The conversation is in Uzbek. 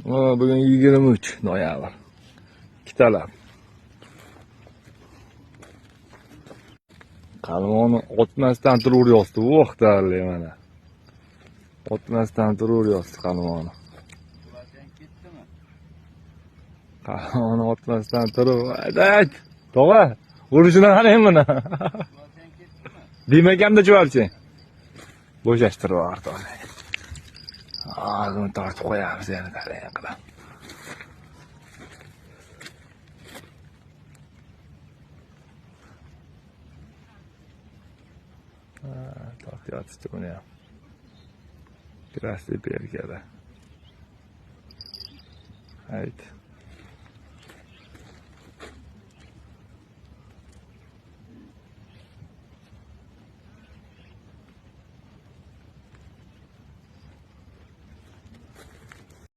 Bugun 23 noyabr. Ikkitalab. Qalmoni otmasdan turib uryapti. Voh, darli mana. Otmasdan turib uryapti qalmoni. Ketdimi? Qalmoni otmasdan turib. Ayt. Tog'a, urishini qarang buni. Demakamda juvabchi. Bo'shashtirib yubordi. Hozir tortib qo'yamiz yana qarang qilib. Tortyapti buni ham. Krasniy perkada. Ayt.